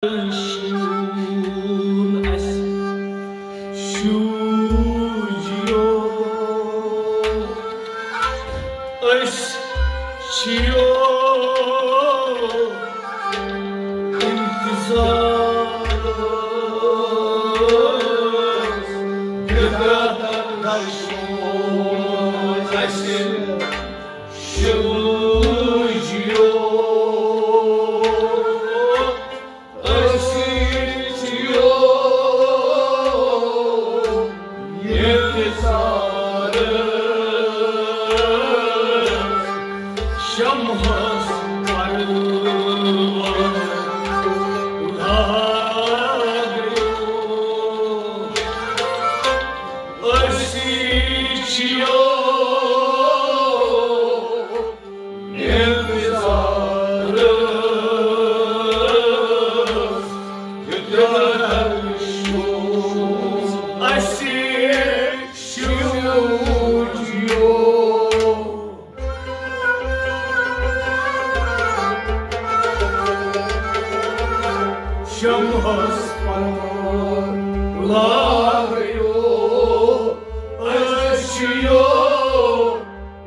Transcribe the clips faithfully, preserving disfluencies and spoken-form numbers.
شوٗل اَسہِ شوٗجیو، أسۍ چھِیو اِنتظارَس، فِطرتَن درشوٗل اَسہِ شوٗجیو۔ أسۍ چھِیو ییٚتہِ سارٕ شمعس پروانہٕ لاگیو۔ أسۍ چھِیو اِنتظارَس، فِطرتَن درشوٗل اَسہِ شوٗجیو۔ شمعس پروانہٕ لاگیو، أسۍ چھِیو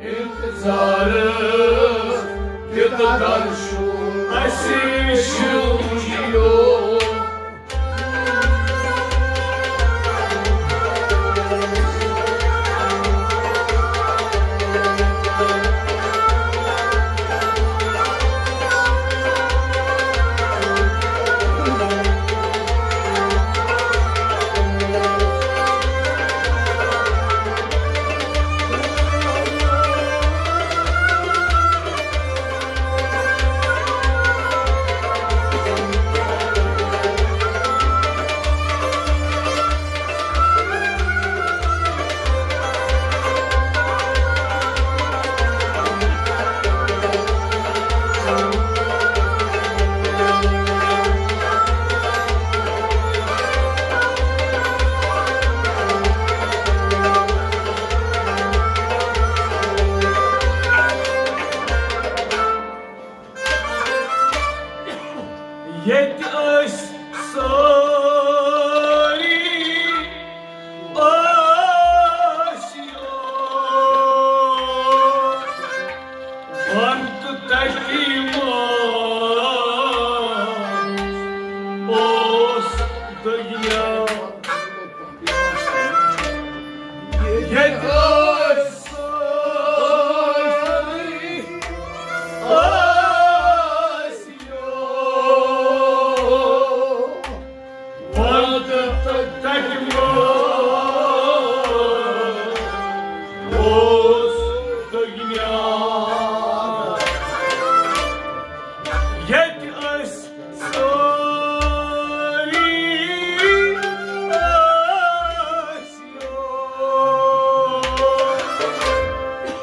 اِنتظارَس، فِطرتَن درشوٗل اَسہِ شوٗجیو۔ ییٚتہِ أسۍ سٲری ٲسۍ یو، وَن تہٕ تَتی منٛز اوس دُنیا۔ ییٚتہِ أسۍ سٲری ٲسۍ یو، وَن تہٕ تَتہِ منٛز اوس دُنیا۔ ییٚتہِ أسۍ سٲری ٲسۍ یو،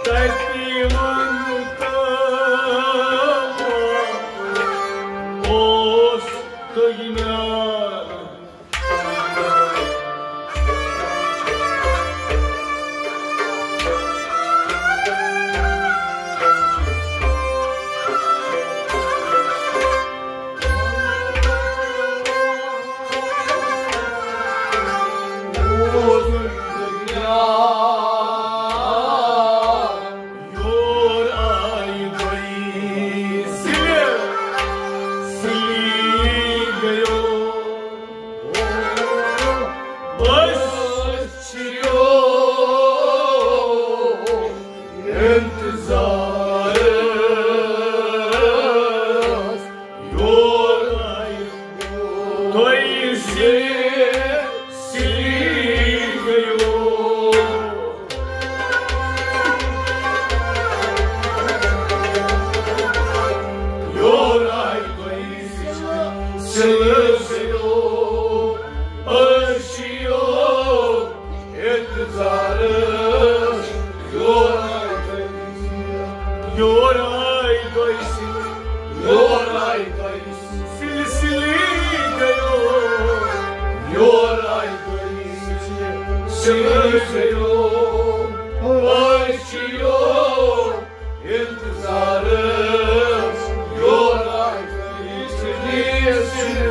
تَتہِ وَن تہٕ اوس دُنیا۔ یور آیہِ دۄیہِ سِلہِ، سِلی گٔیو۔ أسۍ چھِیو اِنتظارَس، یور آیہِ تۄہہِ سِلہِ، سِلہِ گٔیو۔ یور آیہِ تۄہہِ سِلہِ، سِلہِ گٔیو۔ أسۍ چھِیو اِنتظارَس، یور آیہِ تۄہہِ، یور آیہِ تۄہہِ سِلہِ، یور آیہِ تۄہہِ سِلہِ، سِلہِ گٔیو۔ یور آیہِ تۄہہِ سِلہِ، سِلہِ گٔیو۔ أسۍ چھِیو اِنتظارَس، یور آیہِ تۄہہِ سِلہِ، سِلہِ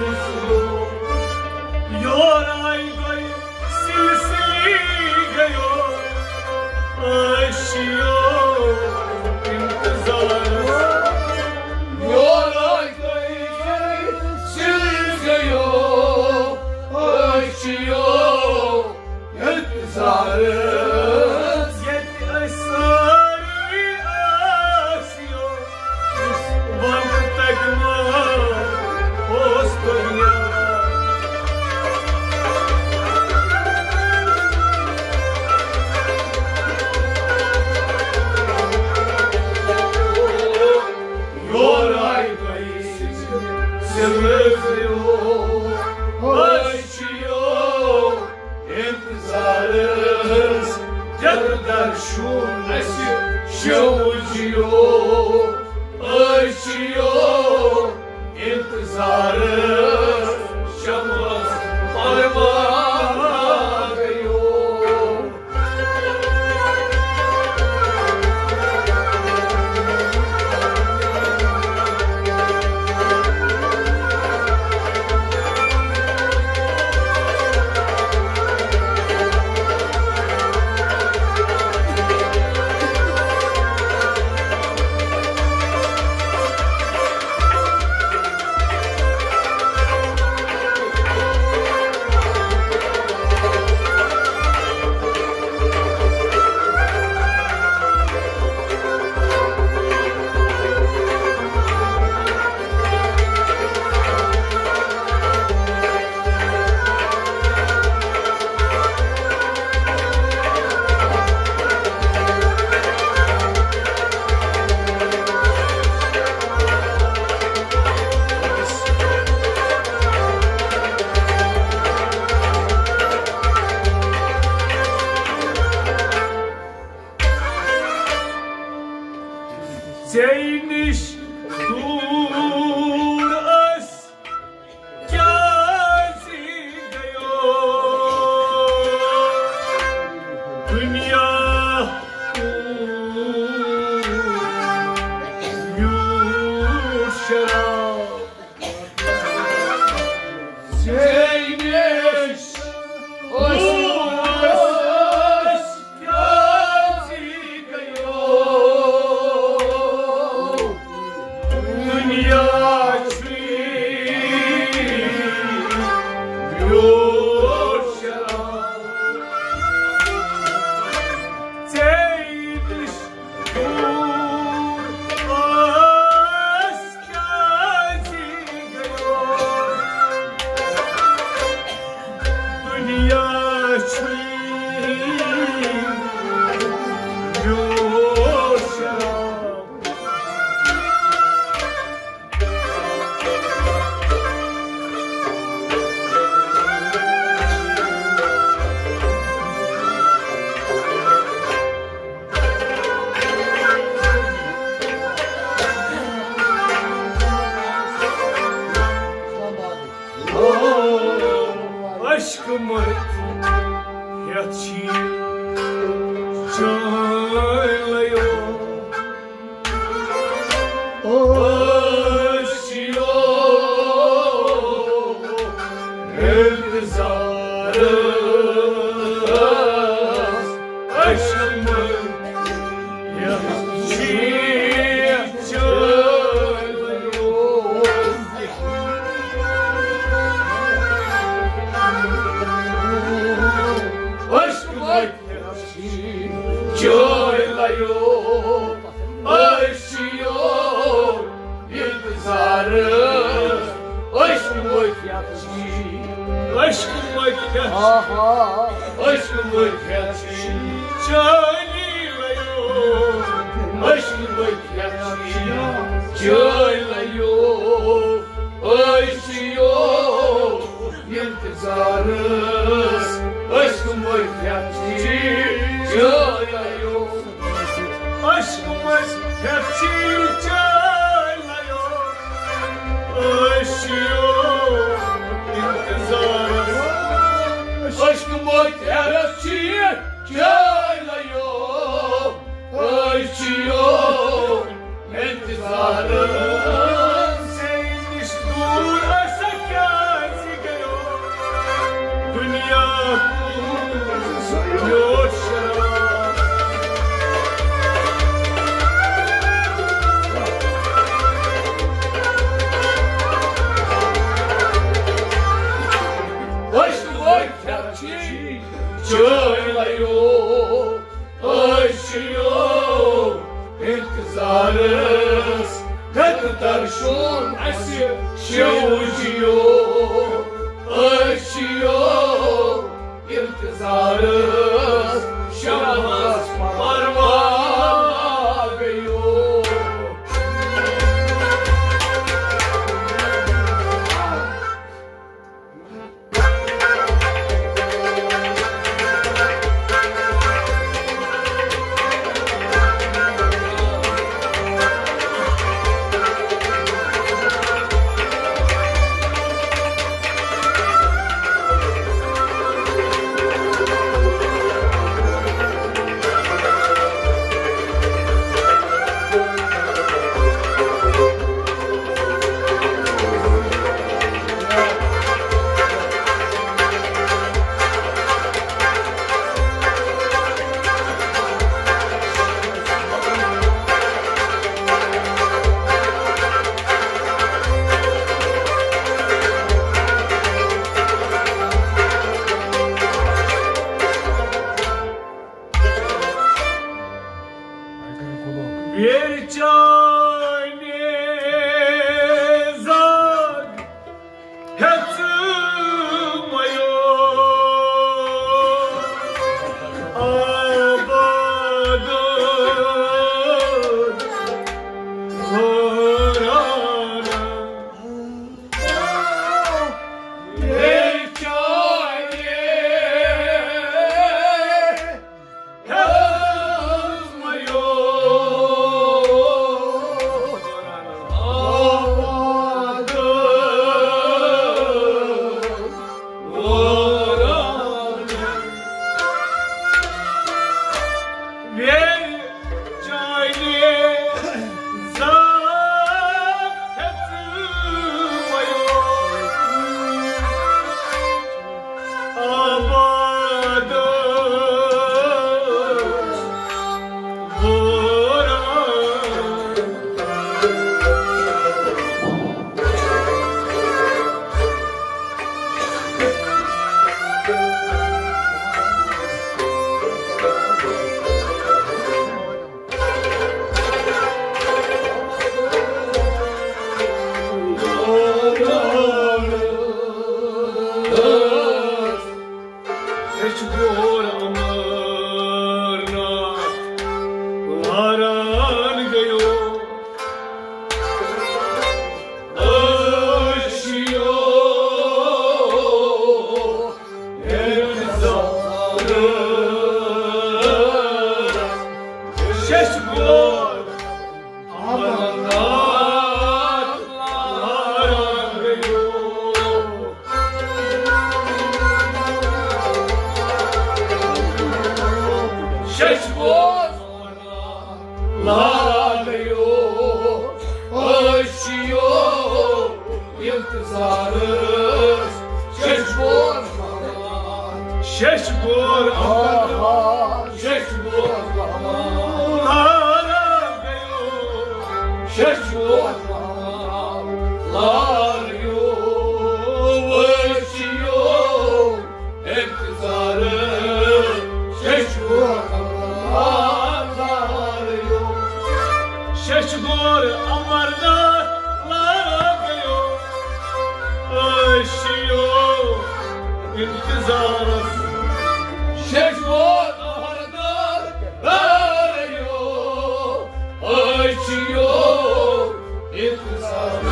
یور شراب ژےٚ نِش دوٗر ٲس کیٛازِ گٔیو؟ دُنیا چھُے یور شراب۔ عشق مت ہیتھ چھی چٲنۍ لَیو۔ عشق انتظار، عشق مت ہیتھ چھی چٲنۍ لَیو۔ عشق مت چٲنۍ لَیو، أسۍ چھِ یور انتظار۔ عشق مت ہیتھ چھی، عشق مت ہیتھ چھی، عشق مت ہیتھ چھی چٲنۍ لَیو۔ عشق مت ہیتھ چھی چٲنۍ لَیو، أسۍ چھِ یور انتظارس۔ عشق مت ہیتھ چھی چٲنۍ لَیو۔ عشق مت ہیتھ چھی چٲنۍ لَیو۔ أسۍ چھِ یور انتظارس۔ عشق مت ہیتھ چھی چٲنۍ لَیو۔ أسۍ چھِ یور انتظار۔ ژےٚ نِش دوٗر ٲسۍ کیٛازِ گٔیو؟ دُنیا یور شراب۔ عشق مت ہیتھ چھی چٲنۍ لَیو۔ أسۍ چھِ یور انتظارس۔ کتھ درشون اسہِ شیوجیو۔ أسۍ چھِ یور انتظارس۔ شمس پروا گٔیو۔ شش بور امر، شش بور امر، لارا گیو۔ شش بور امر، لار گیو، وشیو انتظار۔ شش بور امر، لار گیو۔ شش بور امرناتھ، لارا گیو۔ وشیو انتظارس۔ شش ووت امرناتھ، لارا گیو۔ أسۍ چھِ یور انتظارس۔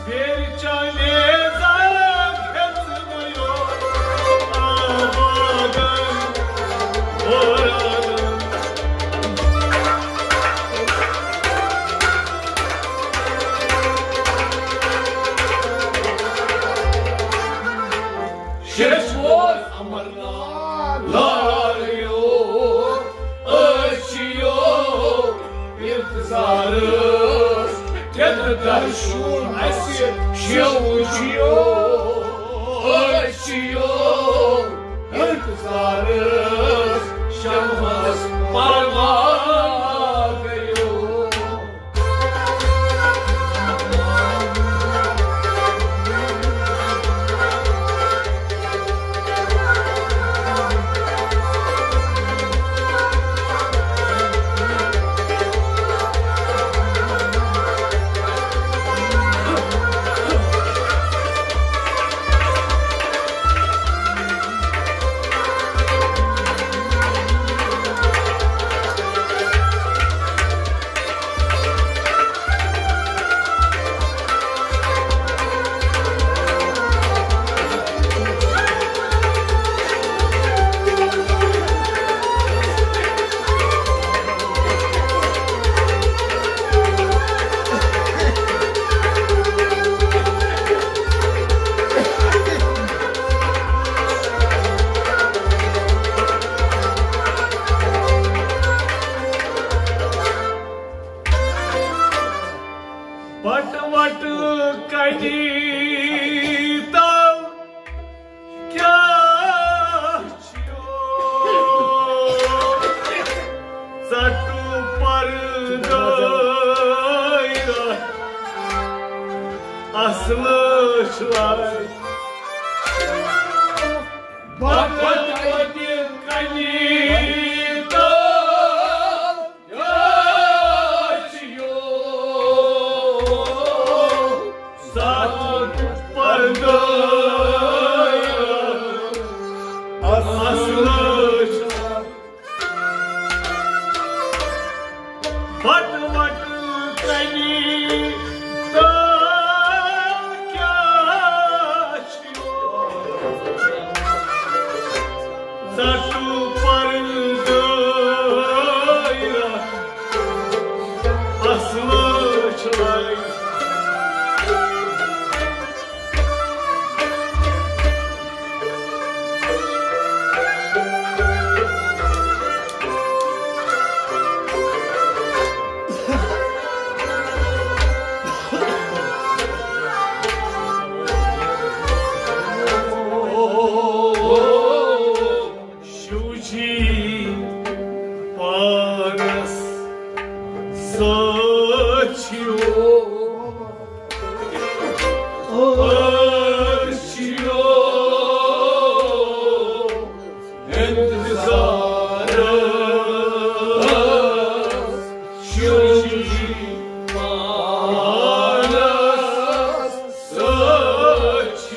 بیرِ چانے زالن کھژ ویو آبادن، اورادن۔ شش ووت امرناتھ، لارا گیو۔ أسۍ چھِ یور انتظارس۔ کیٛاہ درشُن اَسہِ شیو چھُ یور۔ أسۍ چھِ یور انتظارس۔ شمس پرواز گیو۔ پٹ وٹ کنی تل کیٛاہ چھُ؟ ژٹو پردٲے راتھ اصلٕچ لَے۔ پٹ وٹ کنی تل ژٹو پردٲے راتھ اصلٕچ لَے۔ شِوجی پانس سۭتۍ چھُ۔ أسۍ چھِ انتظارس۔ شِوجی پانس سۭتۍ چھُ۔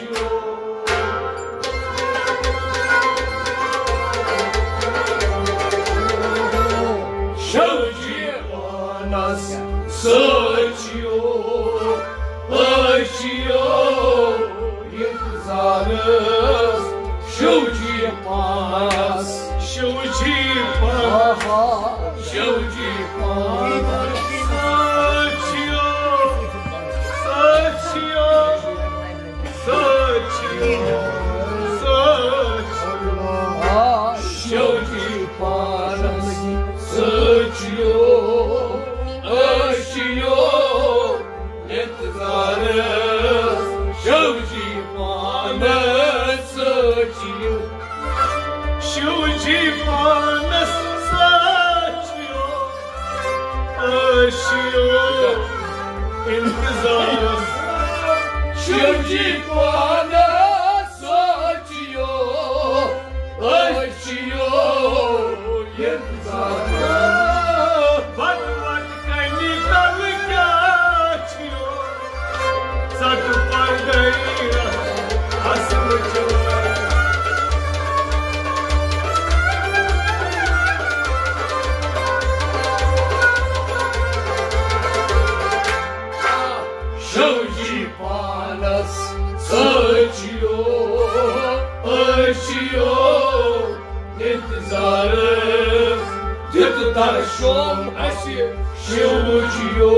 شِوجی پانس سۭتۍ چھُ۔ أسۍ چھِ انتظارس۔ شِوجی پانس۔ شِوجی پانس۔ آہا۔ شِوجی پانس۔ سۭتۍ چھُ۔ سۭتۍ چھُ۔ سۭتۍ چھُ۔ سۭتۍ چھُ۔ شِوجی پانس سۭتۍ چھُ۔ أسۍ چھِ انتظارس۔ شِوجی پانس سۭتۍ چھُ۔ شِو جی پانس سۭتۍ چھِو، أسۍ چھِو انتظارس۔ شِو جی پانس سۭتۍ چھِو، أسۍ چھِو انتظارس۔ بد وت کنہِ تل کیٛاہ چھِو؟ ژٹ پردے اصل چوے۔ شِو جی پانس سۭتۍ چھِو، أسۍ چھِو انتظار۔ دیُت درشن اسہِ شِو جیو،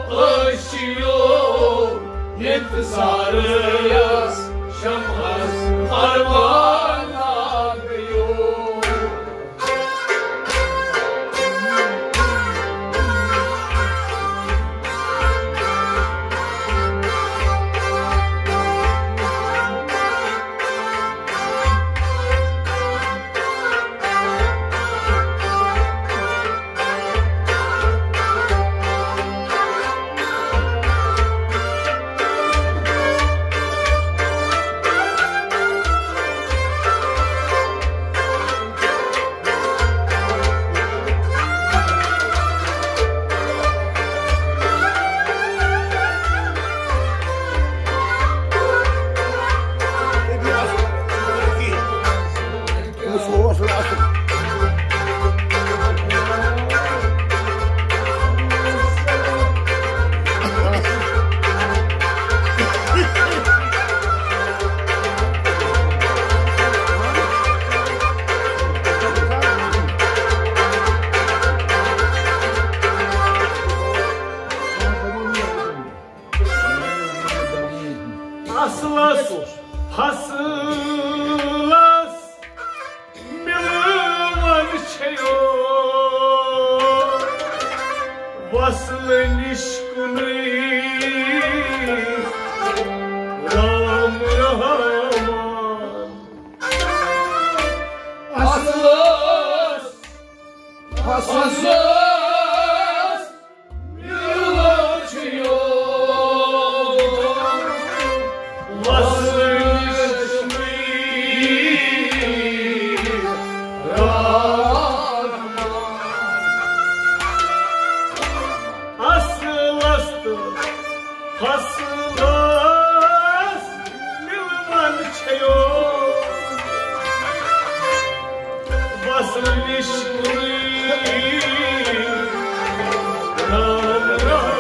أسۍ چھِو انتظار۔ شمعس پروانہ گٔیو۔ اصلس فصلس مِلوَن چھیو وصلہٕ نِش کُنُے رام رحمان۔ اصلس فصلس مِلوَن چھیو وصلہٕ نِش کُنُے رام رحمان۔ اصلس تہٕ فصلس مِلوَن چھیو وصلہٕ نِش کُنُے رام رحمان۔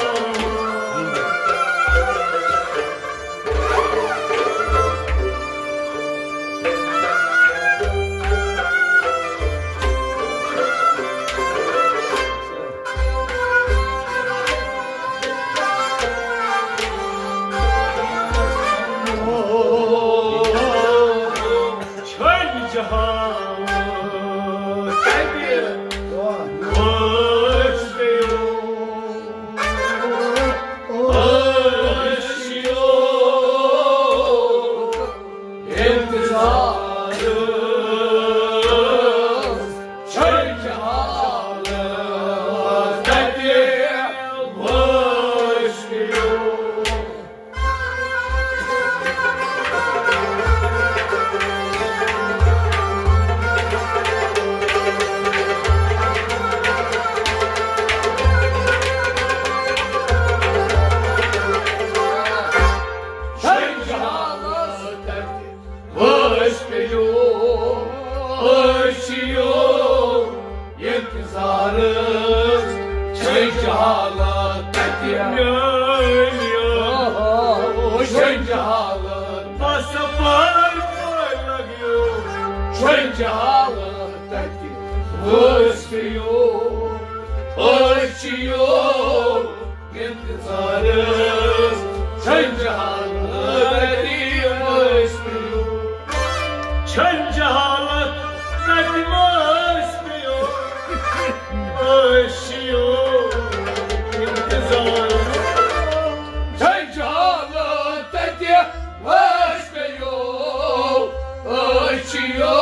چھٔلۍ جہان تتہِ وٲتۍ پیوٚو۔ أسۍ چھِو انتظار، چھٔلۍ جہان تتہِ وٲتۍ پیوٚو۔ وٲسۍ پیٚیو، أسۍ چھِیو انتظارس، چھے جہالت تتہِ میٲنۍ۔ چھے جہالت بس پار پار لگیو۔ چھے جہالت تتہِ وٲسۍ پیٚیو، أسۍ چھِیو انتظارس، چھے جہالت تتہِ وٲسۍ پیٚیو۔ چھے جہالت تتہِ وٲسۍ پیٚیو۔ أسۍ چھِیو انتظار۔ چھے جہالت تتہِ وٲسۍ پیٚیو۔ أسۍ چھِیو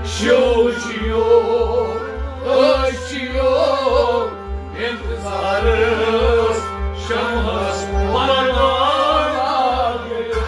شوشیو، ٲشیو، انتظارس شمعس پروانہ گٔیو۔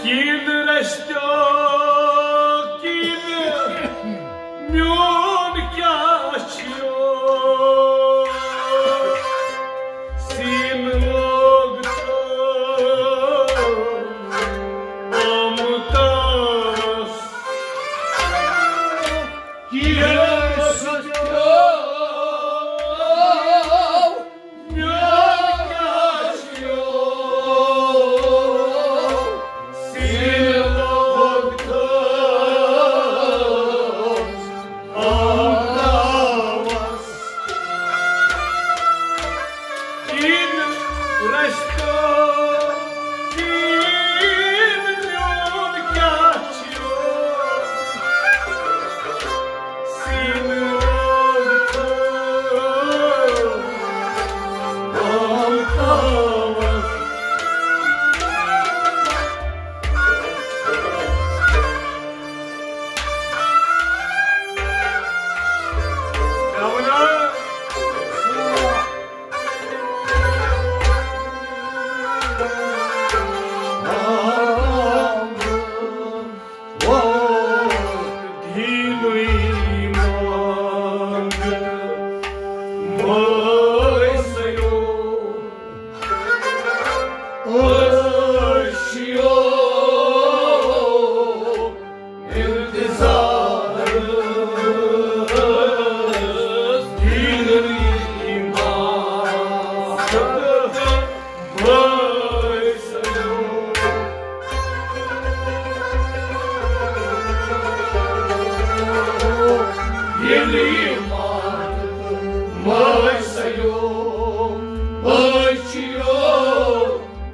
کِن رستو کِن میون کیٛاہ چھُ؟ سیٖنہٕ لوگ آمتس۔ کِن رستو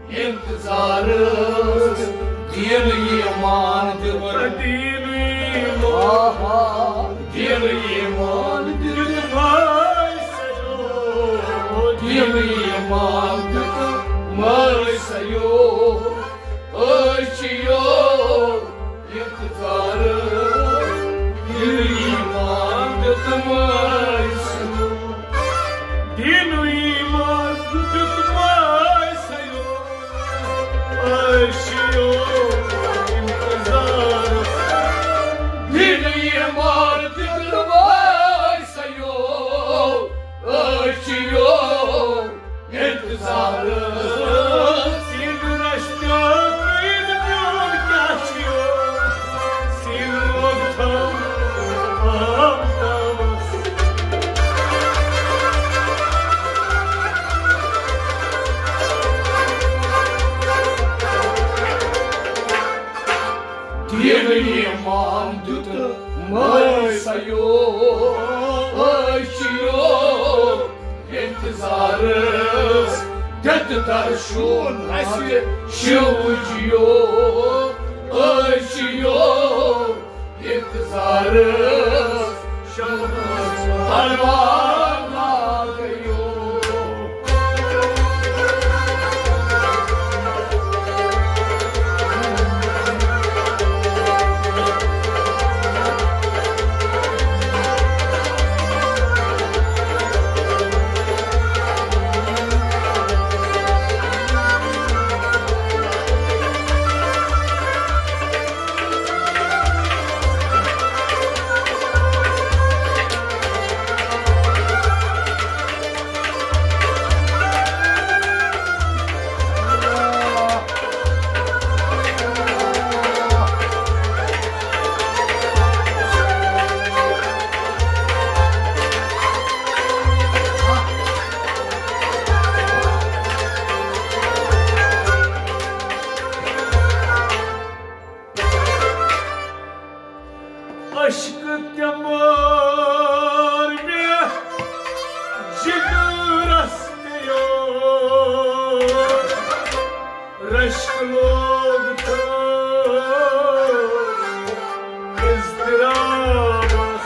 انتظارس دین ایمان دیُت۔ دین ایمان۔ آہا۔ دین ایمان دیُت۔ دین ایمان دیُت۔ مٲے سَیو۔ أسۍ چھِ یو۔ یتھ زارٕ دِل ایمان دیُتمَے سُہ۔ دِل ایمان دیُتمَے سُہ۔ أسۍ چھِ یو انتظارس۔ دِل ایمان دیُتمَے سُہ۔ أسۍ چھِ یو انتظارس۔ سیٖنہٕ رَژھِ تہٕ کٔرِتھ میون کیٛاہ چھُ یور؟ سیٖنہٕ لوٚگ تھَم آفتابس۔ دِل ایمان دیُت مٲے سَیو، أسۍ چھِ یو انتظارس۔ دِتھ درشُن اَسہِ شِو جِیو، أسۍ چھِ یو انتظارس۔ شمس پروانہ گٔیو۔ عشق تہِ مٲر مےٚ جگرس پیوٚو، رشک لوگ تھوٚو اضطرابس۔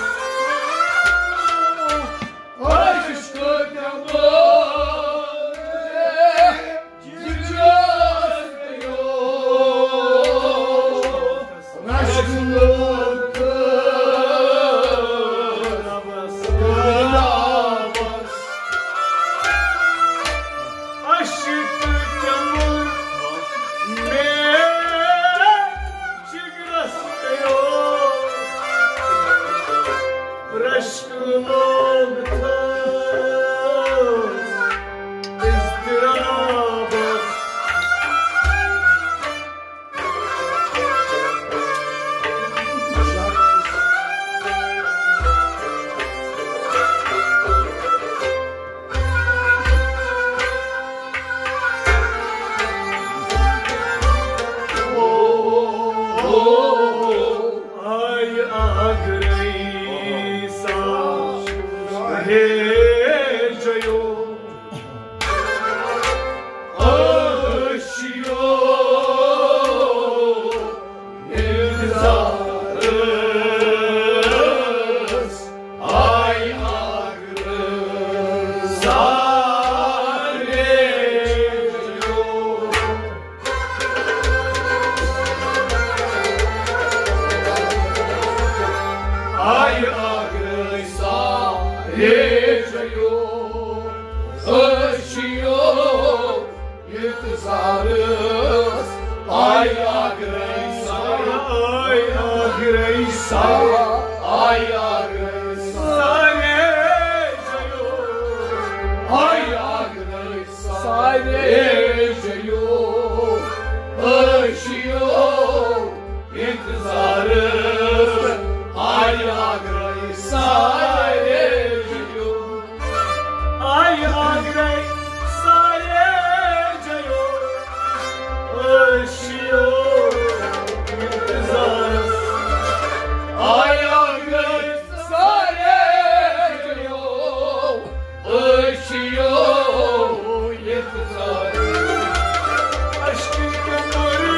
عشق تہِ مٲر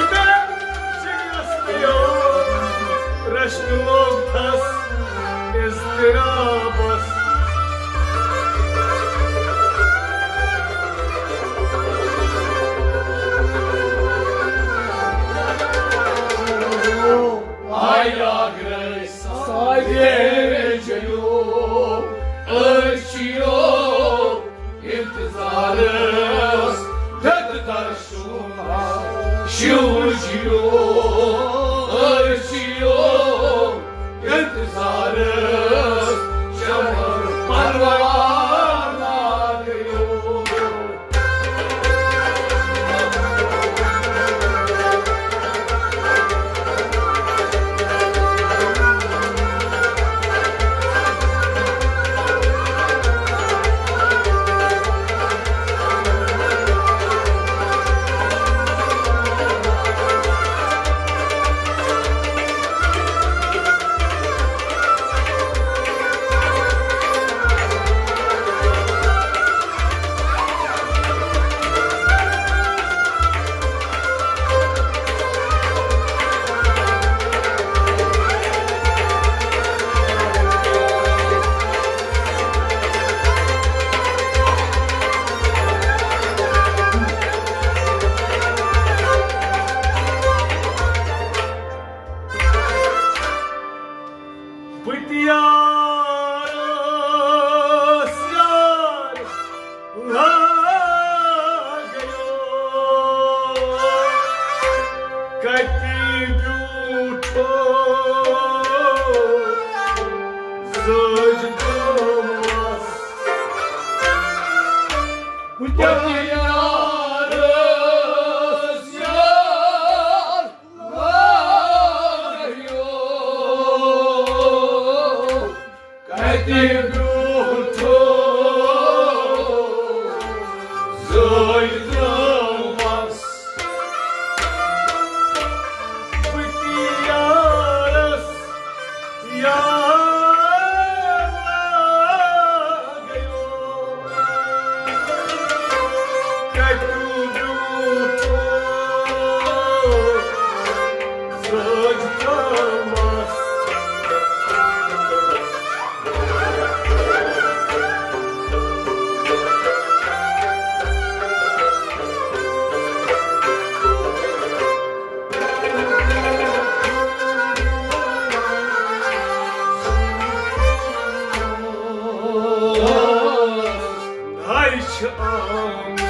ہاے چھِ آمٕژ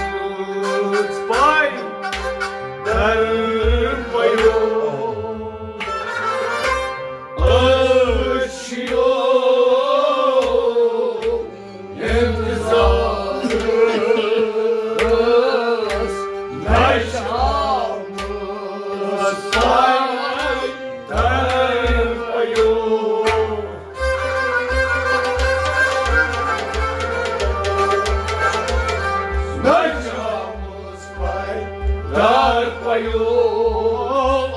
پاے در پَیو۔ أسۍ چھِیو انتظارس، نَے چھِ آمٕژ پاے در پَیو۔ نَے چھِ آمٕژ پاے در پَیو،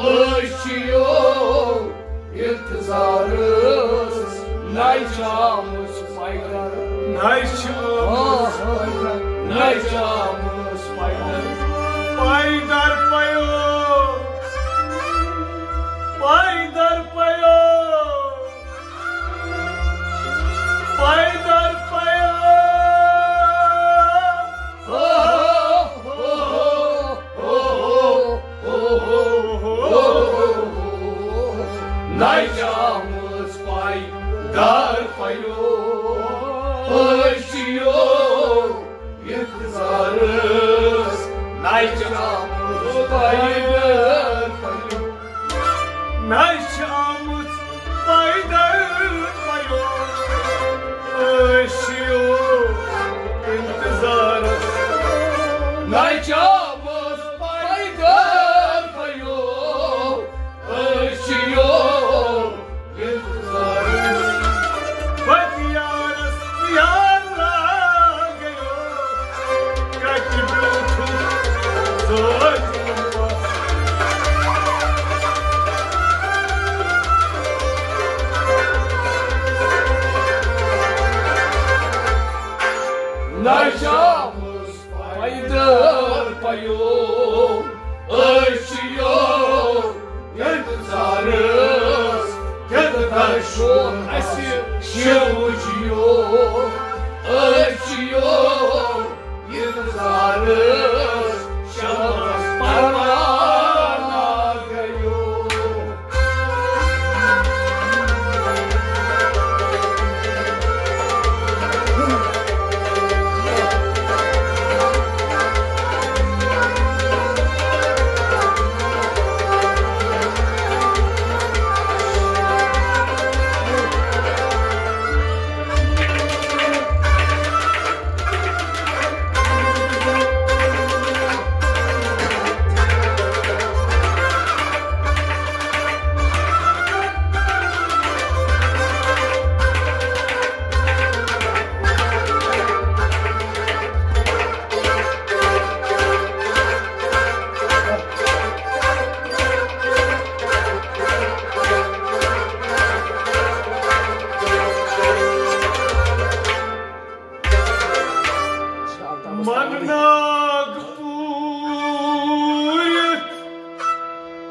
أسۍ چھِیو انتظارس، نَے چھِ آمٕژ پاے در۔ نَے چھِ آمٕژ پاے در۔ نَے چھِ آمٕژ پاے در۔ پاے در پَیو، پاے در پَیو۔ پاے در پَیو۔ نَے چھِ آمٕژ پاے در پَیو۔ أسۍ چھِیو انتظارس، نَے چھِ آمٕژ پاے در پَیو۔ نَے چھِ آمٕژ پاے در پَیو۔ أسۍ چھِیو انتظارس۔ نَے چھِ آمٕژ پاے در پَیو۔ أسۍ چھِیو انتظارس۔ بہٕ یارس یار لاگیو، کتہِ بیوٗٹھُکھ سٲجِم پس۔ نَے چھِ آمٕژ پاے در پَیو۔ أسۍ چھِیو انتظارس، کیٛاہ دَشوٗن اَسہِ شِوجیو۔ أسۍ چھِیو انتظارس، شمس پروانہ گیو۔ منناگ پوٗرِتھ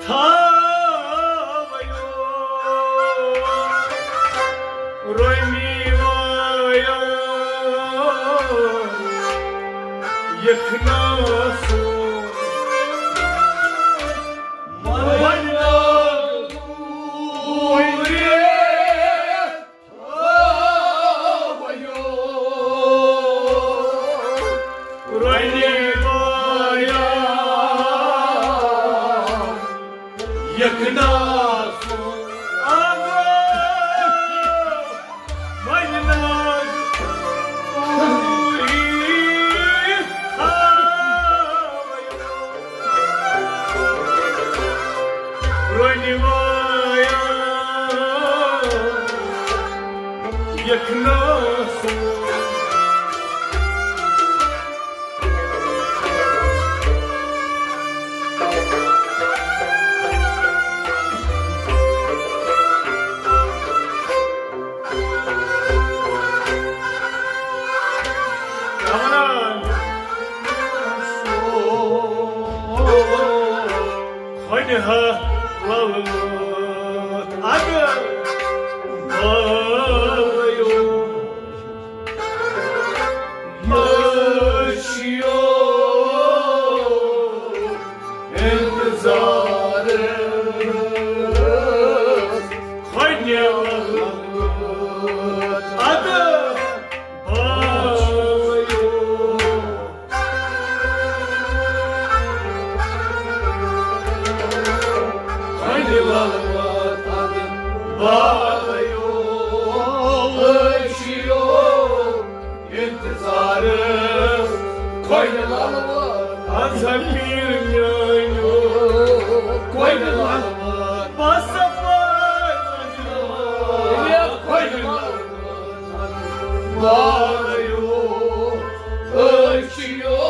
تھاویو رۄنی وایان یخناسو۔ منناگ پوٗرِتھ بالو، أسۍ چھِ یو انتظارس۔ کھۄڈِ لالہٕ وٲر، اَز ہا پیٖر میٛانیو۔ کھۄڈِ لالہٕ وٲر، بس پٲدٕ۔ کھۄڈِ لالہٕ وٲر، بالو، أسۍ چھِ یو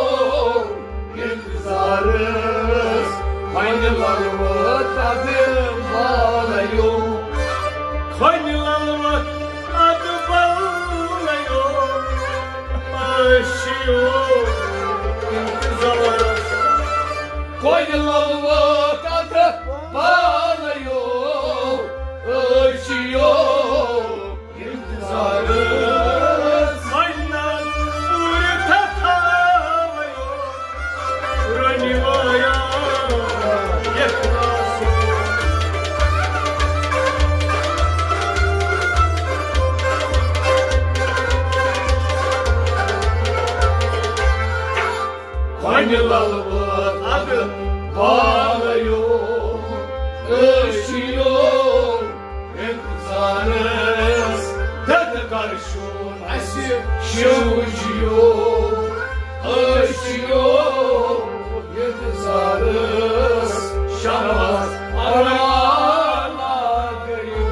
انتظارس۔ کھۄڈِ لالہٕ وٲر، اَدٕ بالو۔ کھۄڈِ لالہٕ وٲر، اَدٕ بالو، أسۍ چھِ یو انتظارس۔ کھۄڈِ لالہٕ وٲر، اَدٕ بالو، أسۍ چھِ یو انتظارس۔ وۄنۍ نہ پوٗرٕ تھاوَے رۄنہِ وایا یَتھ راسو۔ کھۄڈِ لالہٕ وٲر، اَدٕ بالو، أسۍ چھِ یو انتظارس۔ دَتہٕ کر شوٗر اَسہِ شوٗجیو، أسۍ چھِ یو انتظارس۔ شمس پران گٔیو۔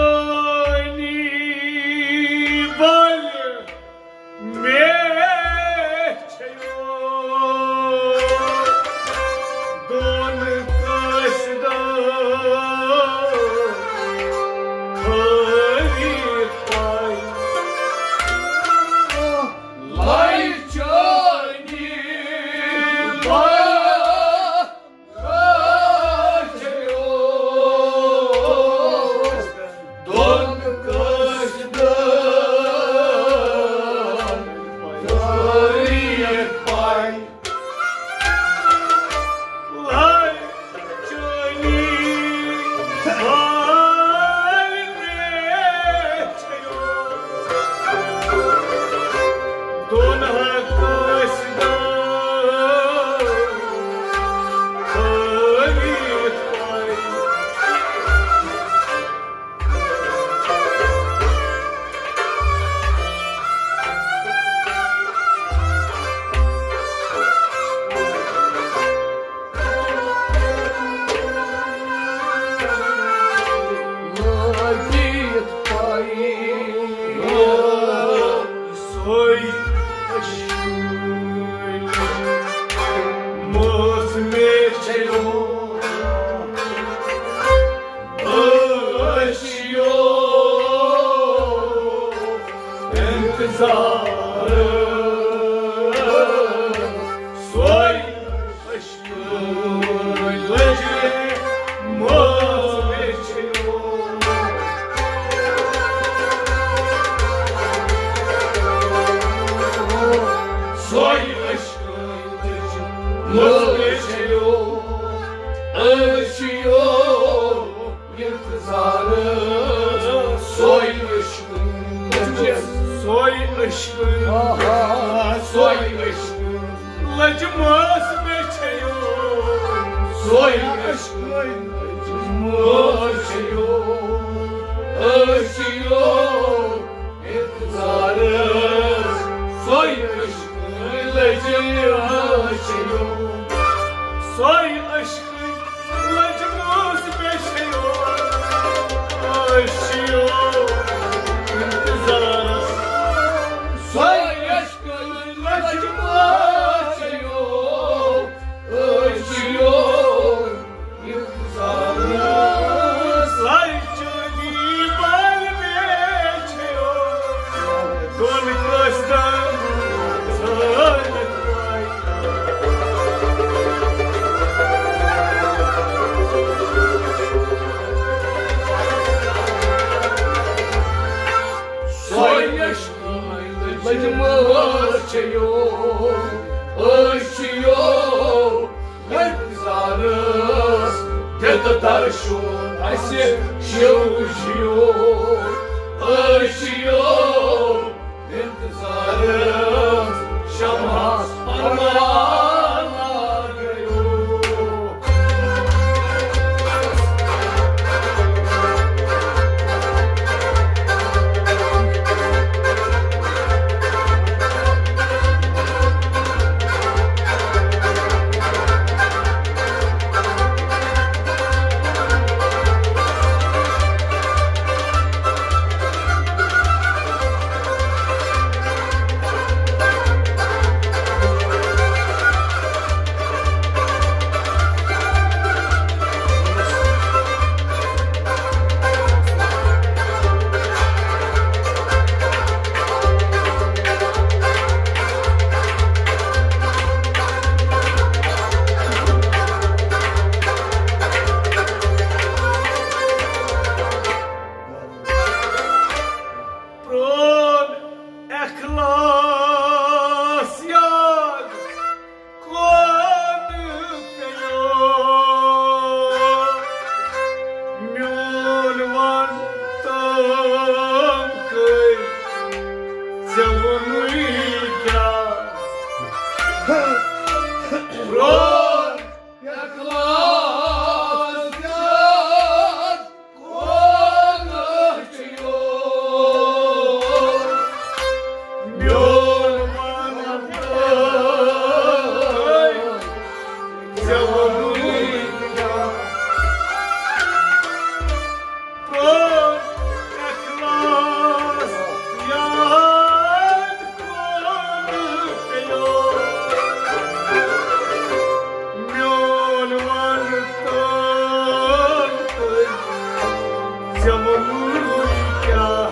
لایچٲنی بل مےٚ چھیو دۄن قٲصدن تھٲوِتھ پَے۔ لایچٲنی بل لٲگِتھ پَے سۄے عشقٕچ مٲژ مےٚ چھیو۔ أسۍ یو انتظار سۄے عشقٕچ لٔجہِ مٲژ مےٚ چھیو۔ سۄے عشقٕچ لٔجہِ مٲژ مےٚ چھیو۔ أسۍ یو انتظار سۄے عشق، سۄے عشق، آہا، سۄے عشق لٔجہِ مٲژ مےٚ چھیو۔ سۄے عشق لٔجہِ مٲژ چھیو۔ أسۍ یو انتظار سۄے عشق لٔجہِ چھیو، سۄے عشقٕچ لٔجمٕژ مےٚ چھیو، أسۍ چھِیو انتظارس۔ سۄے عشقٕچ لٔجمٕژ چھیو، أسۍ چھِیو انتظارس۔ سۄے چٲنی بالہِ مےٚ چھیو، دۄن قٲصدن ژھٲنِتھ پاے۔ سۄے عشقٕچ لٔجمٕژ چھیو، أسۍ چھِیو انتظارس۔ دِتھ درشُن اسہِ شِو شِو، أسۍ چھِیو انتظارس۔ شمعس پروانہ گٔیو۔ پرون اخلاص یاد کون پیو، میون ون تم کٔرۍ ژےٚ ووٚنُے کیٛاہ؟ پرون اخلاص یاد کون چھُ یور؟ میون ونان ژےٚ ووٚنُے کیٛاہ؟ کون اخلاص یاد کون پیو؟ میون ون تہٕ ژےٚ ووٚنُے کیٛاہ؟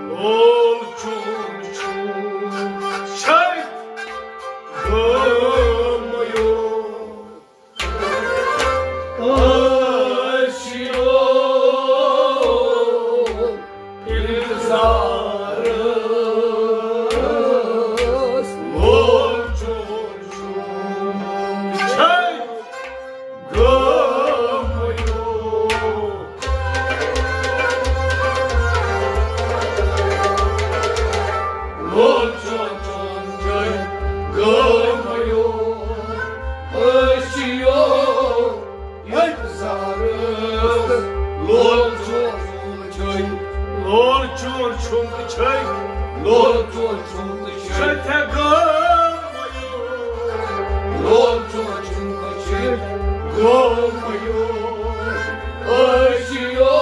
لول چون چون چھے گومُت۔ أسۍ چھِیو انتظارس۔ لول چون چون چھے گومُت۔ لول چون چون چھے گومُت۔ أسۍ چھِیو انتظارس۔ لول چون چون چھے۔ لول چون چون تہِ چھے۔ لول چون چون تہِ چھے۔ چھے تھے گومُت۔ لول چون چون تہِ چھے۔ گومُت۔ أسۍ چھِیو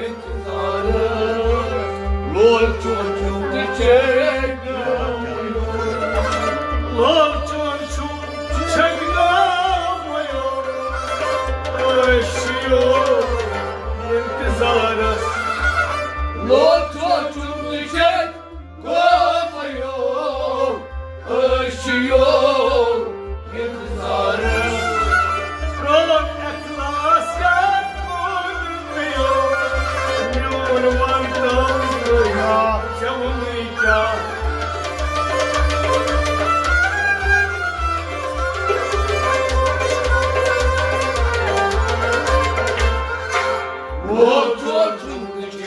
انتظارس۔ لول چون چون تہِ چھے۔ لول چون چون چھے گومُت۔ أسۍ چھِیو انتظارس۔ لول چون چون تہِ چھے گومُت۔ أسۍ چھِیو انتظارس۔ پرون اخلاص یاد کون پیو؟ میون ون تم کیٛاہ؟ ژےٚ ووٚنُے کیٛاہ؟ لول چون چون تہِ چھے۔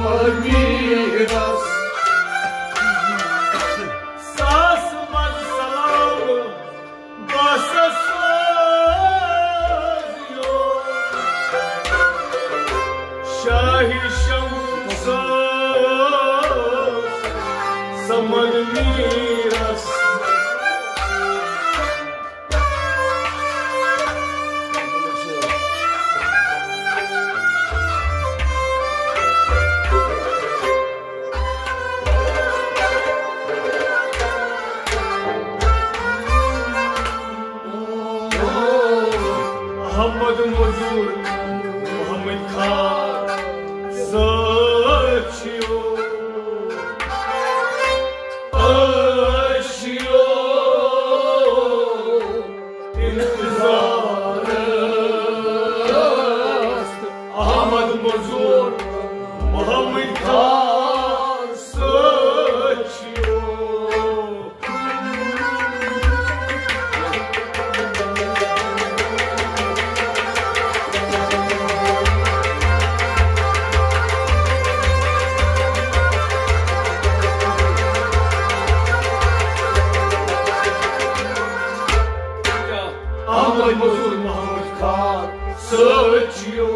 میٖرس ساس منٛز سلام باسس سوزیو۔ شاہی شمس سمن میٖرس۔ احمد مزور محمد خان سچیو، اشیو انتظار احمد مزور محمد خان سچیو۔ احمد مزور محمد خان سچیو،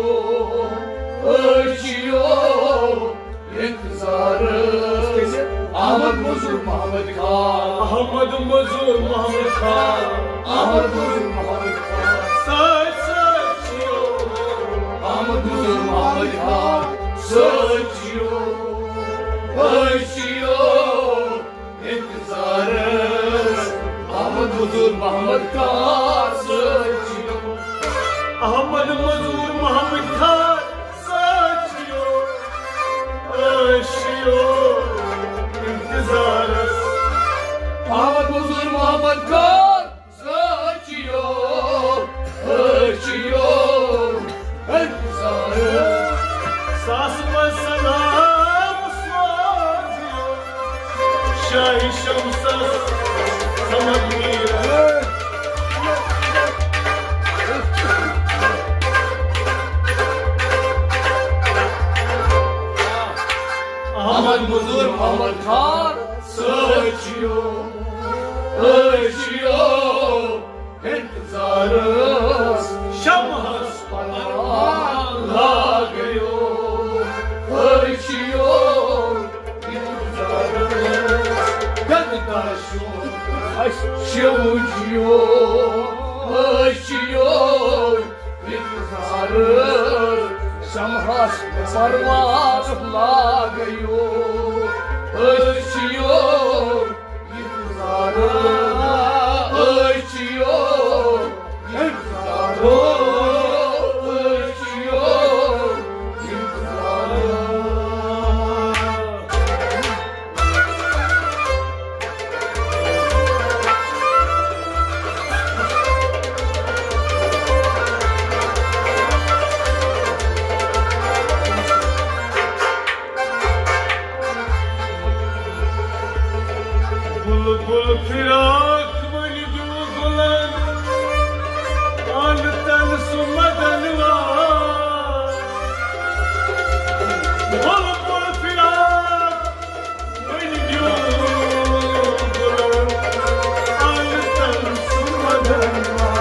اشیو انتظار۔ احمد مزور محمد خان، احمد مزور محمد خان، احمد مزور محمد خان۔ سچ سچیو، احمد مزور محمد خان سچیو، اشیو انتظار۔ احمد مزور محمد خان سچیو، احمد مزور محمد خان سچیو، اشیو انتظارس۔ احمد مزور محمد خان سچیو، اشیو انتظارس۔ ساس منٛز سلام سوزیو۔ شاہی شمسس سمد میٖرس۔ احمد مزور محمد خان سچیو، اشیو انتظارس۔ شمعس پروان لاگیو، اشیو انتظارس۔ گنگا شو شو جیو، اشیو انتظارس۔ شمعس پروان لاگیو، اشیو انتظارس۔ اشیو بلبل فراق ؤنۍ دیو گلن، پانہٕ تن سُہ مدن وار۔ بلبل فراق ؤنۍ دیو گلن، پانہٕ تن سُہ مدن وار۔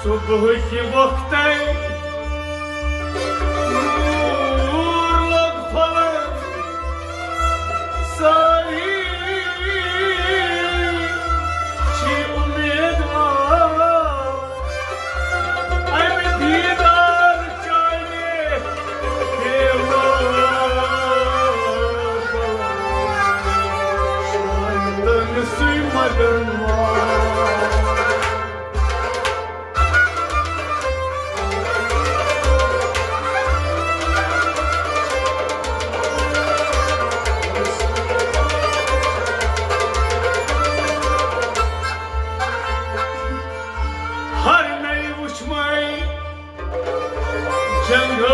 صبحٕکہِ وقتَے نوٗر لوٚگ پھۄلن، سٲری چھِ اُمیدوار اَمہِ دیٖدار چانہِ بے وار۔ شاید سُے مدن وار۔ ہر نئی وچھمے جنگل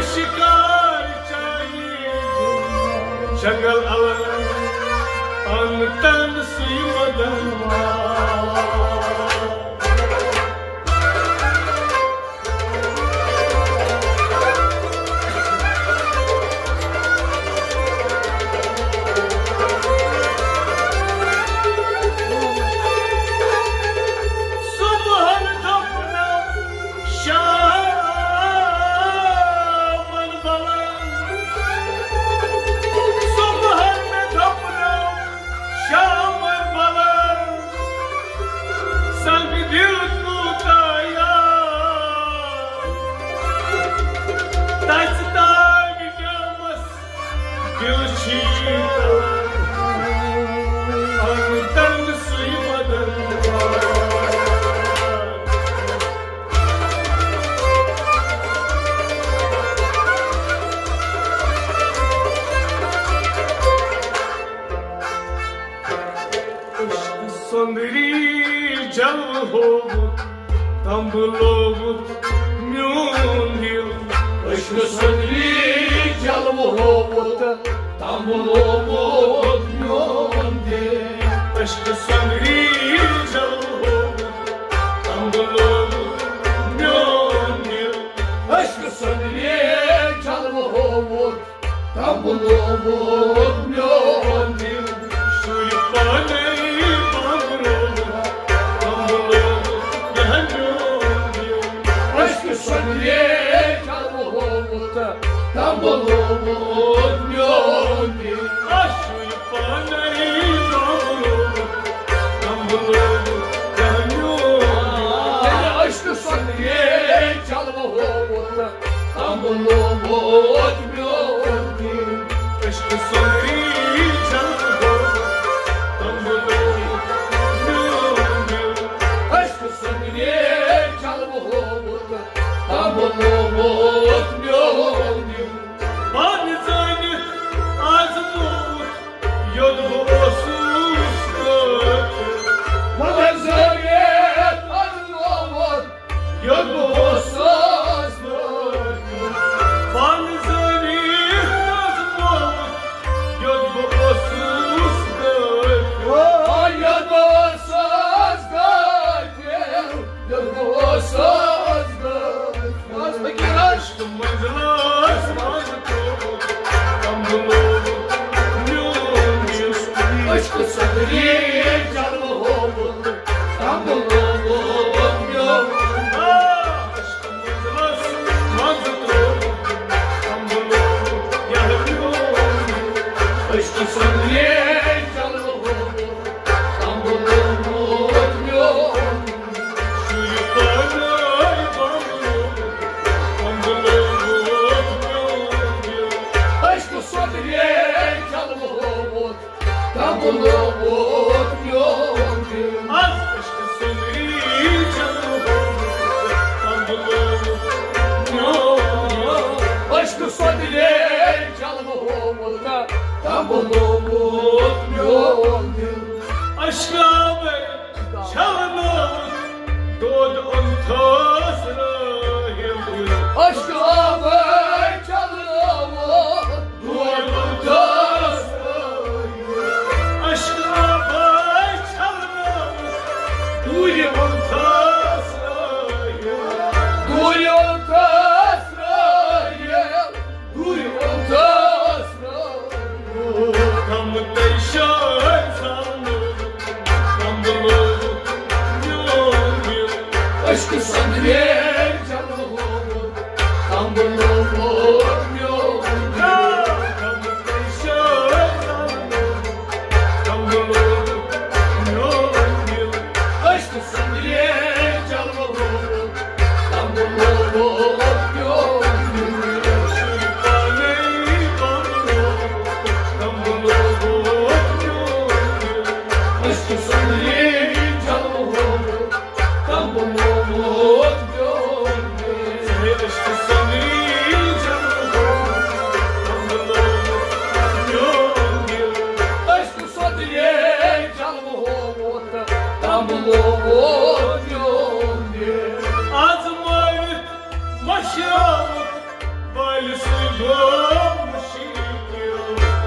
شکار چاہیے جنگل الگ، ان تن سُے مدن وار۔ صبحن دپنو شامن بلن، صبحن مےٚ دپنو شامن بلن، سنگ دل کوتاہ یار، تژِ تامہِ گیمس دل چھی تنگ، تنگ سُے مدن۔ عشق سۄندری جلوٕ ہووُت، تمبہٕ لوگُت میون دل۔ عشق سۄندری جلوٕ ہووُت، تمبہٕ لوگُت میون دل۔ عشق سۄندری جلوٕ ہووُت، تمبہٕ لوگُت میون دل۔ عشق سۄندری جلوٕ ہووُت، تمبہٕ لوگُت میون دل۔ شُرۍ پانَے بامبرووُت، تمبہٕ لوگُت میون دل۔ عشق سۄندری جلوٕ ہووُت، تمبہٕ لوگُت میون دل۔ آ، شُرۍ پانَے بامبرووُت، تمبہٕ لوگُت میون دل۔ عشق سۄندری جلوٕ ہووُت، تمبہٕ لوگُت میون دل۔ عشق سۄندری جلوٕ ہووُت، تمبہٕ لوگُت میون دل۔ عشق سۄندری جلوٕ ہووُت، تمبہٕ لوگُت میون دل۔ پانہٕ زٲنِتھ آزمووُت، یوٚت بہٕ اوسُس قٲدِر۔ پانہٕ زٲنِتھ آزمووُت، یوٚت بہٕ اوسُس قٲدِر۔ پانہٕ زٲنِتھ آزمووُت، یوٚت بہٕ اوسُس قٲدِر۔ آ، یوٚت بہٕ اوسُس قٲدِر، یوٚت بہٕ اوسُس قٲدِر۔ بس فقیٖر۔ عشق منزلس منٛز ترٛووُت، تمبہٕ لوگُت میون دل۔ عشق سۄندری جلوٕ ہووُت، تمبہٕ لوگُت میون دل۔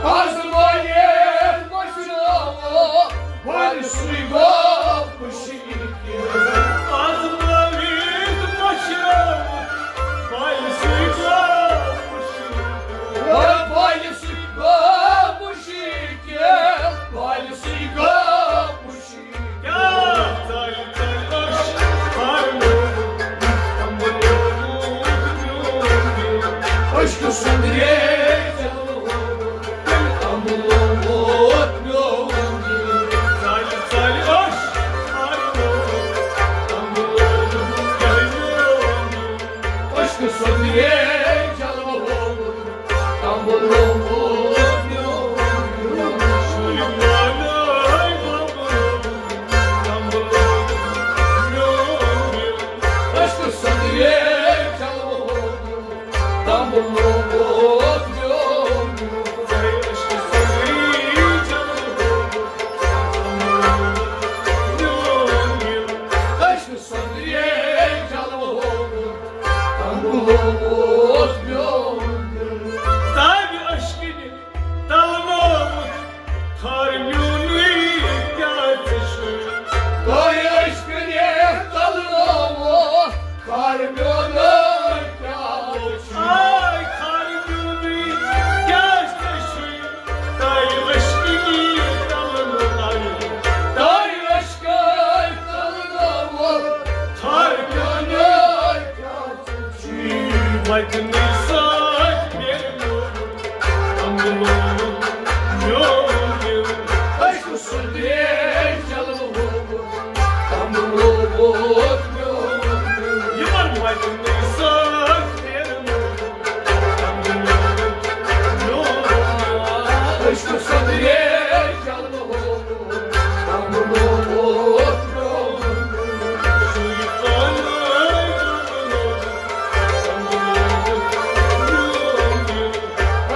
آزمٲیِتھ مٔشراوو، وۄنۍ سُے گوٚو مُشکِل۔ آزمٲیِتھ مٔشراوو، وۄنۍ سُے گوٚو مُشکِل۔ وۄنۍ سُے گوٚو مُشکِل، وۄنۍ سُے گوٚو مُشکِل۔ کیٛاہ ژَلہِ ژَلہِ اوٚش، ہر لوگ تَمبہٕ لوگمُت میون دِل۔ عشقہٕ سُنٛد ریگ جلوٕ ہووُن، تَمبہٕ لوگمُت میون دِل۔ ژَلہِ ژَلہِ اوٚش، ہر لوگ تَمبہٕ لوگمُت میون دِل۔ عشقہٕ سُنٛد ریگ جلوٕ ہووُن، تَمبہٕ لوگمُت میون دِل۔ عشقہٕ سُنٛد ریگ جلوٕ ہووُن، تَمبہٕ لوگمُت میون دِل۔ عشقہٕ سُنٛد ریگ جلوٕ ہووُن، تَمبہٕ لوگمُت میون دِل۔ عشقہٕ سُنٛد ریگ جلوٕ ہووُن، تَمبہٕ لوگمُت میون دِل۔ تابِ عشقہٕ نہِ تَلنووُتھ تھر میونُے کیٛاہ ژٕ چھُے؟ تابِ عشقہٕ نہِ تَلنووُتھ تھر میونُے کیٛاہ ژٕ چھُے؟ آے تھر میونُے کیٛاہ ژٕ چھُے؟ تابِ عشقہٕ نہِ تَلنووُتھ، تابِ عشقہٕ تَلنووُتھ تھر میونُے کیٛاہ ژٕ چھُے؟ وَتہِ نہٕ سۭتۍ میلنووُتھ، تَمبہٕ لوگمُت میون دِل۔ عشقہٕ سُنٛد ریگ جلوٕ ہووُن، تَمبہٕ لوگمُت میون دِل۔ یِمَن وَتہِ نہٕ سۭتۍ میلنووُتھ، تَمبہٕ لوگمُت میون دِل۔ عشقہٕ سُنٛد ریگ جلوٕ ہووُن، تَمبہٕ لوگمُت میون دِل۔ سُے پانَے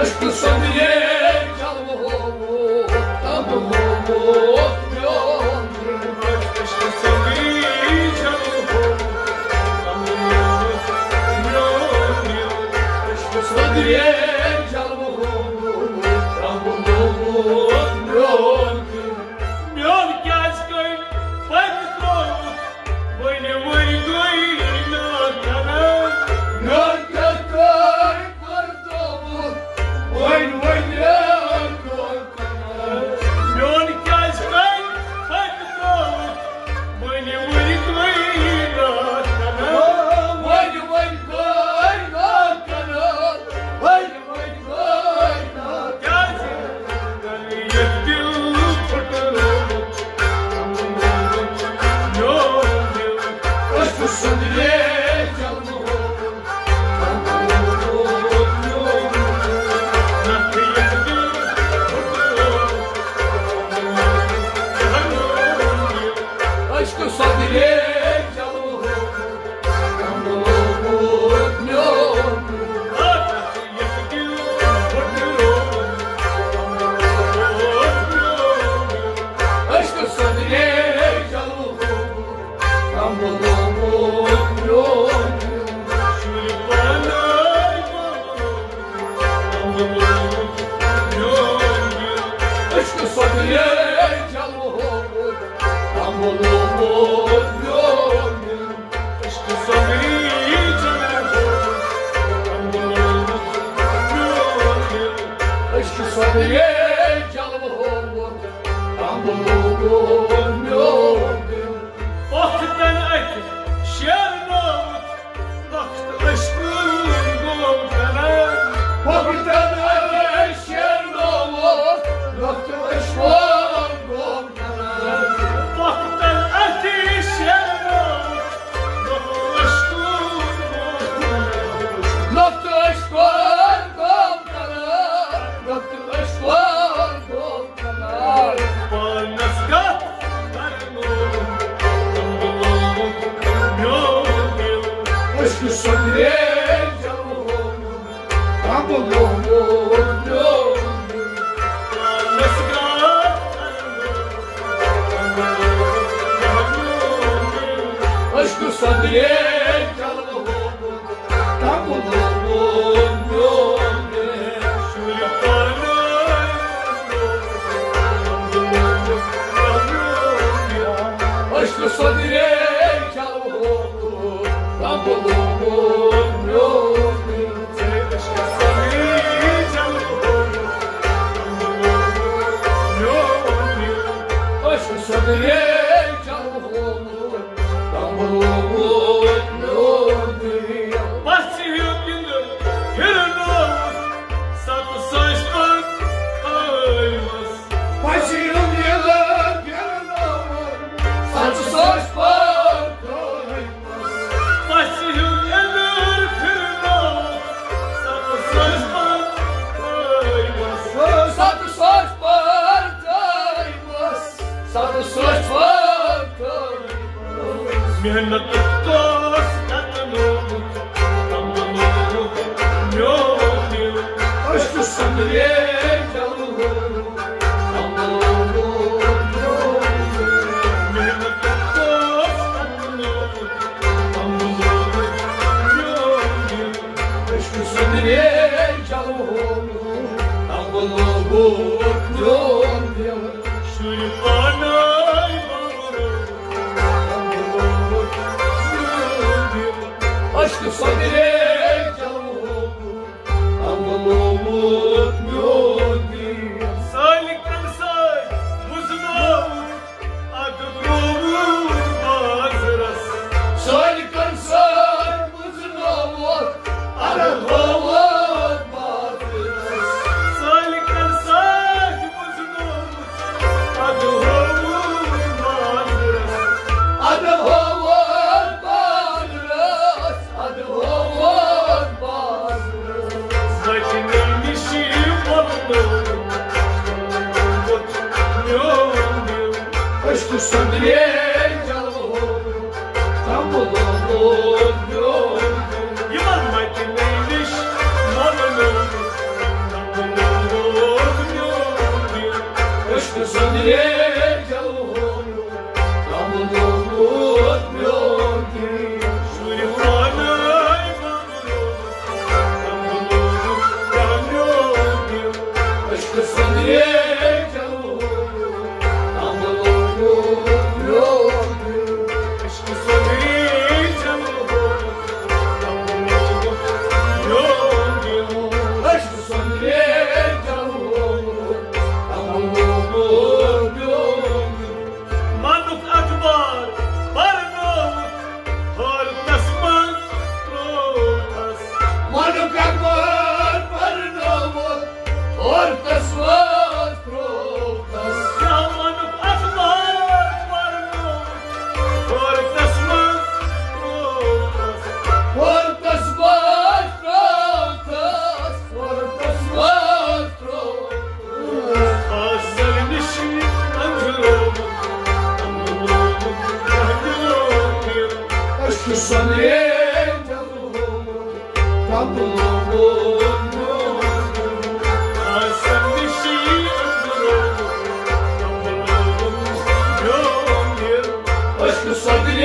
عشقہٕ سُنٛد ریگ جلوٕ ہووُن، تَمبہٕ لوگمُت میون دِل۔ عشقہٕ سُنٛد ریگ جلوٕ ہووُن، تَمبہٕ لوگمُت میون دِل۔ عشقہٕ سُنٛد ریگ جلوٕ ہووُن، تَمبہٕ لوگمُت میون دِل۔ میون کیٛازِ کٔمۍ پَتہٕ ترٛووُتھ؟ ؤنۍ ؤنۍ گوٚوٕے نا کَران۔ میون کیٛاہ کٔمۍ پَتہٕ ترٛووُتھ؟ ؤنۍ ؤنۍ نا کَران۔ میون کیٛازِ کٔمۍ پَتہٕ ترٛووُتھ؟ ؤنۍ ؤنۍ گوٚوٕے نا کَران۔ ؤنۍ ؤنۍ گوٚوٕے نا کَران۔ ؤنۍ کیٛازِ؟ یتھ دل پھُٹرووُتھ، میون دل۔ عشقہٕ سُنٛد ریگ جلوٕ ہووُن، نتہٕ یتھ دل پھُٹرووُتھ، میون دل۔ عشقہٕ سُنٛد ریگ جلوٕ ہووُن، تَمبہٕ لوگمُت میون دِل۔ عشقہٕ سُنٛد ریگ جلوٕ ہووُن، تَمبہٕ لوگمُت میون دِل۔ شُرۍ پانَے عشقہٕ سُنٛد ریگ جلوٕ ہووُن، تَمبہٕ لوگمُت میون دِل۔ عشقہٕ سُنٛد ریگ جلوٕ ہووُن، تَمبہٕ لوگمُت میون دِل۔ عشقہٕ سُنٛد ریگ جلوٕ ہووُن، تَمبہٕ لوگمُت میون دِل۔ پۄختن اَتھِ شیرنووُتھ، وقت عشقُن گوٚو کران۔ پۄختن اَتھِ شیرنووُتھ، وقت عشقُن گوٚو کران۔ پۄختن اَتھِ شیرنووُتھ، وقت عشقُن گوٚو کران۔ وقت عشقُن گوٚو کران۔ وقت عشقُن گوٚو کران۔ پانس کتھ کرنووُن، تَمبہٕ لوگمُت میون دِل۔ عشقہٕ سُنٛد ریگ جلوٕ ہووُن، تَمبہٕ لوگمُت میون دِل۔ پانس کتھ کرنووُن، تَمبہٕ لوگمُت میون دِل۔ عشقہٕ سُنٛد ریگ جلوٕ ہووُن، تَمبہٕ لوگمُت میون دِل۔ عشقہٕ سۄنٛدرِ جلوٕ ہووُکھ، تنٛگ لوگمُت میون دِل۔ سٲلِکن سۭتۍ بُزنووُتھ، اَدٕ ترٛووُتھ بازرس۔ سٲلِکن سۭتۍ بُزنووُتھ، اَدٕ ترٛووُتھ بازرس۔ سٲلِکن سۭتۍ بُزنووُتھ، اَدٕ ہووُتھ بازرس۔ اَدٕ ہووُتھ بازرس۔ اَدٕ ہووُتھ بازرس۔ وَتہِ نِشہِ وَلنووُتھ میون دِل۔ عشقہٕ سۄنٛدرِ جلوٕ ہووُکھ، تنٛگ لوگمُت میون دِل۔ یِمن وَتہِ نِشہِ وَلنووُتھ، تنٛگ لوگمُت میون دِل۔ عشقہٕ سۄنٛدرِ جلوٕ ہووُکھ، تنٛگ لوگمُت میون دِل۔ شُرۍ پانَے بنٛگرومُت، تنٛگ لوگمُت میون دِل۔ عشقہٕ سۄنٛدرِ جلوٕ ہووُکھ، تنٛگ لوگمُت میون دِل۔ عشقہٕ سۄنٛدرِ جلوٕ ہووُکھ، تنٛگ لوگمُت میون دِل۔ عشقہٕ سۄنٛدرِ جلوٕ ہووُکھ، تنٛگ لوگمُت میون دِل۔ منُک اخبار پرنووُکھ، حٲرتس منٛز ترٛووُکھ۔ منُک اخبار پرنووُکھ، حٲرتس منٛز ترٛووُکھ۔ یا منُک اخبار پرنووُکھ، حٲرتس منٛز ترٛووُکھ۔ حٲرتس منٛز ترٛووُکھ، حٲرتس منٛز ترٛووُکھ۔ آسن نِشہِ أنٛدرومُت، أنٛدرومُت، أنٛدرومُت۔ عشقہٕ سۄنٛدرِ جلوٕ ہووُکھ، تنٛگ لوگمُت میون دِل۔ آسن نِشہِ أنٛدرومُت، أنٛدرومُت، میون دِل۔ عشقہٕ سۄنٛدرِ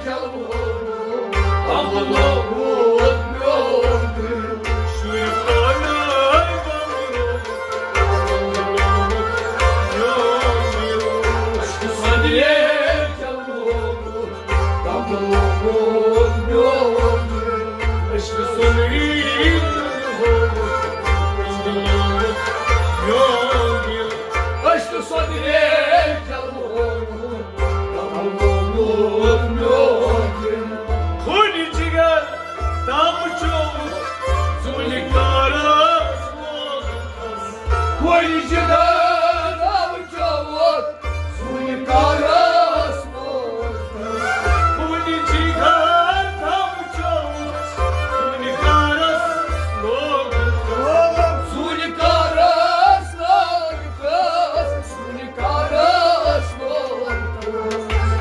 جلوٕ ہووُکھ، تنٛگ لوگمُت میون دِل۔ شُرۍ پانَے بنٛگرومُت، تنٛگ لوگمُت میون دِل۔ عشقہٕ سۄنٛدرِ جلوٕ ہووُکھ، تنٛگ لوگمُت میون دِل۔ عشقہٕ سۄنٛدرِ جلوٕ ہووُکھ، تنٛگ لوگمُت میون دِل۔ عشقہٕ سۄنٛدرِ جلوٕ ہووُکھ، تنٛگ لوگمُت میون دِل۔ خوٗنہِ جگر دم چووُکھ، زوٗنہِ کارس لوگُکھ۔ خوٗنہِ جگر دم چووُکھ، زوٗنہِ کارس لوگُکھ۔ خوٗنہِ جگر دم چووُکھ، زوٗنہِ کارس لوگُکھ۔ زوٗنہِ کارس لوگُکھ، زوٗنہِ کارس لوگُکھ۔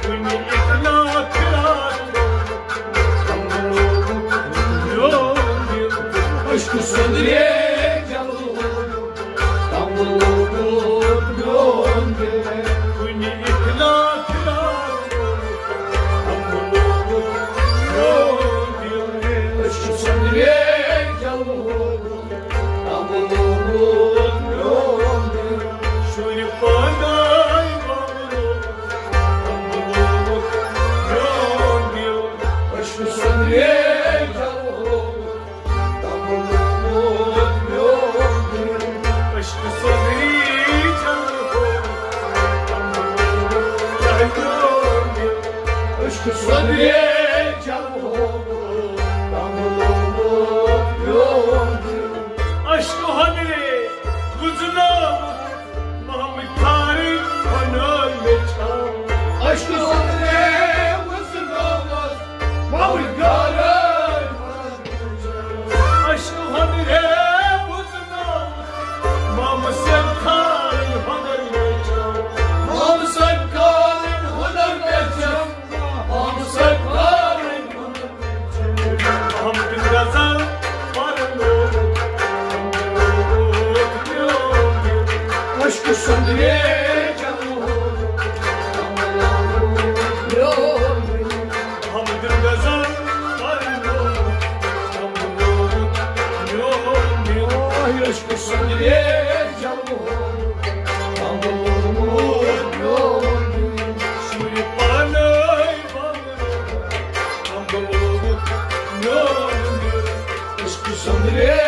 کُنہِ اِطلاع فراق لوگُکھ۔ عشقہٕ سۄنٛدرِ جلوٕ ہووُکھ، تنٛگ لوگمُت میون دِل۔ کُنہِ اِطلاع فراق لوگُکھ، تنٛگ لوگمُت میون دِل۔ عشقہٕ سۄنٛدرِ جلوٕ ہووُکھ، تنٛگ لوگمُت میون دِل۔ شُرۍ پانَے بنٛگرومُت، تنٛگ لوگمُت میون دِل۔ عشقہٕ سۄنٛدرِ جلوٕ ہووُکھ، تنٛگ لوگمُت میون دِل۔ عشقہٕ سۄنٛدرِ جلوٕ ہووُکھ، تنٛگ لوگمُت میون دِل۔ عشقہٕ سۄنٛدرِ جلوٕ ہووُکھ، تنٛگ لوگمُت میون دِل۔ عشقہٕ ہۄنرِ وُزنٲوٕکھ، محمد کھارٕنۍ ہۄنر مےٚ چھا۔ عشقہٕ ہۄنرِ وُزنٲوٕکھ، محمد کھارٕنۍ ہۄنر مےٚ چھا۔ عشقہٕ ہۄنرِ وُزنٲوٕکھ، محمد صٲب کھارٕنۍ ہۄنر مےٚ چھا۔ محمد صٲب کھارٕنۍ ہۄنر مےٚ چھا۔ محمد صٲب کھارٕنۍ ہۄنر محمد غزل پرنووُکھ، عشقہٕ سۄنٛدرِ جلوٕ ہووُکھ، محمد غزل پرنووُکھ، عشقہٕ سۄنٛدرِ جلوٕ ہووُکھ، شُرۍ پانَے بنٛگرومُت، تنٛگ لوگمُت تندرے